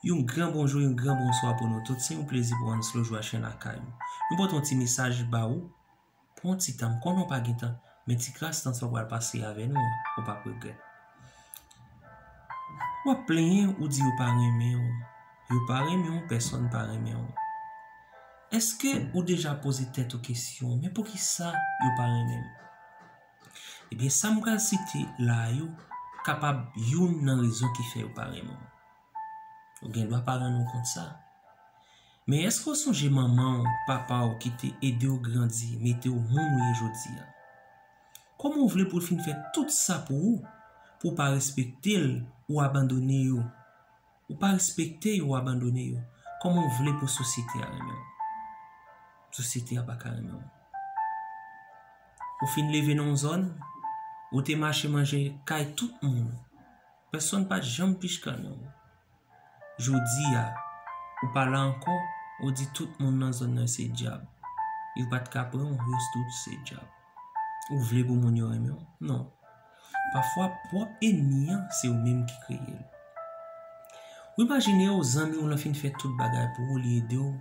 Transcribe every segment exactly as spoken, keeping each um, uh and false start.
Yon gran bonjou, yon gran bonswa pou nou tout. Se yon plezi pou Anslo Jwa Chen lakay ou. Nou pote yon ti mesaj ba ou pou yon ti tan. M konnen w pa gen tan, men ti kras tan sa w pral pase avè nou an, ou p ap regrèt. W ap plenyen, ou di yo pa renmen w. Yo pa renmen w, pèsonn pa renmen w. Èske ou deja poze tèt ou kesyon, men poukisa yo pa renmen m? Ebyen, sa m pral site la a yo kapab youn nan rezon ki fè yo pa renmen w. Ou gen dwa pa rann ou kont sa. Men èske w sonje manman w, papa w ki te ede w grandi, mete w moun ou ye jodi a? Kòman w vle pou l fin fè tout sa pou ou, pou w pa respekte l, ou abandone yo? Ou pa respekte yo, ou abandone yo? Kòman w vle pou sosyete a renmen w? Sosyete a pa ka renmen w. Ou fin leve nan yon zòn, ou te mache manje kay tout moun. Pèsonn pa t janm pichkannen w. Jodi a, ou pa la ankò, ou di tout moun nan zòn nan se dyab. Yo pa t ka pran w, yo tout se dyab. Ou vle pou moun yo renmen w? Non. Pafwa, pwòp ènmi an, se ou menm ki kreye l. Ou imajine w, zanmi w lan fin fè tout bagay pou ou, li ede w,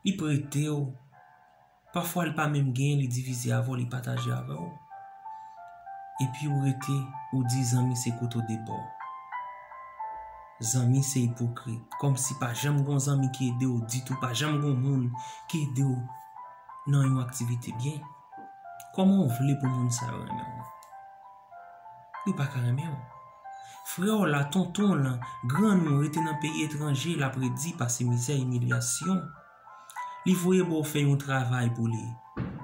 li prete w. Pafwa, li pa menm genyen, li divize avè w, li pataje avè w. Epi ou rete, ou di zanmi se kouto de bò. Zanmi se ipokrit. Kòmsi pa janm gon zanmi ki ede w ditou, pa janm gon moun ki ede w nan yon aktivite byen. Kòman w vle pou moun sa yo renmen w? Yo pa ka renmen w. Frè w la, tonton w lan, grann ou rete nan peyi etranje, l ap redi, pase mizè, imilyasyon. Li voye ba w fè yon travay pou li.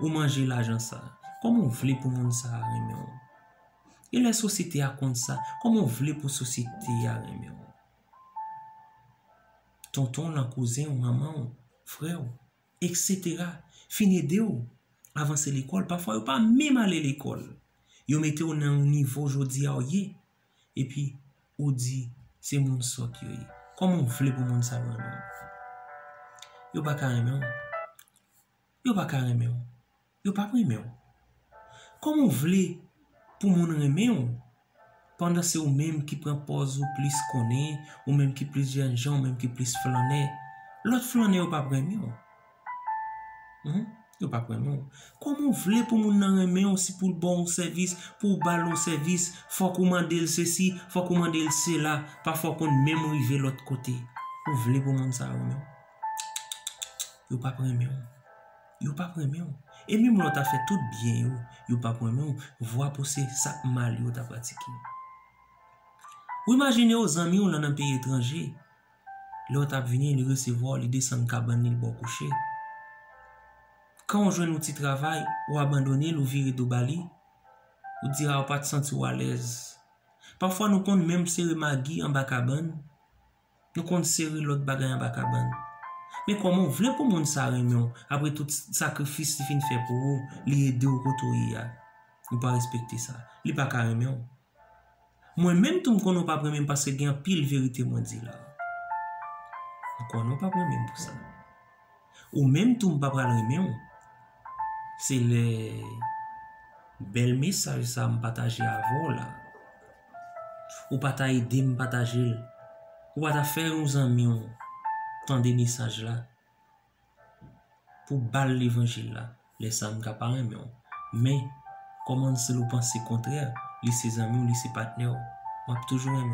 Ou manje lajan sa. Kòman w vle pou moun sa a renmen w? E lè sosyete a konn sa, kòman w vle pou sosyete a renmen w? Tonton w lan, kouzen w, manman w, frè w, etsetera, fin ede w avanse lekòl. Pafwa, yo pa menm ale lekòl. Yo mete w nan yon nivo jodi a w ye. Epi, ou di, se moun sòt yo ye. Kòman w vle pou moun sa yo renmen w? Yo pa ka renmen w. Yo pa ka renmen w. Yo p ap renmen w. Kòman w vle pou moun renmen w, pandan se ou menm ki pran pòz ou plis konnen, ou menm ki plis jènjan, ou menm ki plis flannè? Lòt flannè yo p ap renmen w. Hmm? Yo p ap renmen w. Kòman w vle pou moun nan renmen w si pou l ba w yon sèvis, pou w ba l yon sèvis, fòk ou mande l sesi, fòk ou mande l sela, pafwa w konn menm rive lòt kote. Ou vle pou moun sa yo renmen w? Yo p ap renmen w. Yo p ap renmen w. E menm lè w ta fè tout byen yo, yo p ap renmen w. Vwa pou se sa k mal yo w ta pratike. Ou imajine w zanmi w lan nan peyi etranje, lè w t ap vini, li resevwa w, li desann kabann li, l ba w kouche. Kan w jwenn yon ti travay, ou abandone l, ou vire do ba li, ou di a ou pa t santi w alèz. Pafwa nou konn menm sere magi anba kabann, nou konn sere lòt bagay anba kabann. Men kòman w vle pou moun sa renmen w, apre tout sakrifis li fin fè pou ou, li ede w kote w ye a? Ou pa respekte sa. Li pa ka renmen w. Mwen menm tou m konnen w p ap renmen m paske gen anpil verite mwen di la. M konnen w p ap renmen m pou sa. Ou menm tou m pa pral renmen w. Se lè bèl mesaj sa m pataje avè w la. Ou pa ta ede m pataje l. Ou pa ta fè yon zanmi w tande mesaj la pou ba l levanjil la. Lè sa a m ka pa renmen w. Men, kòman si l ou panse kontrè, li se zanmi w, li se patnè w, m ap toujou renmen w.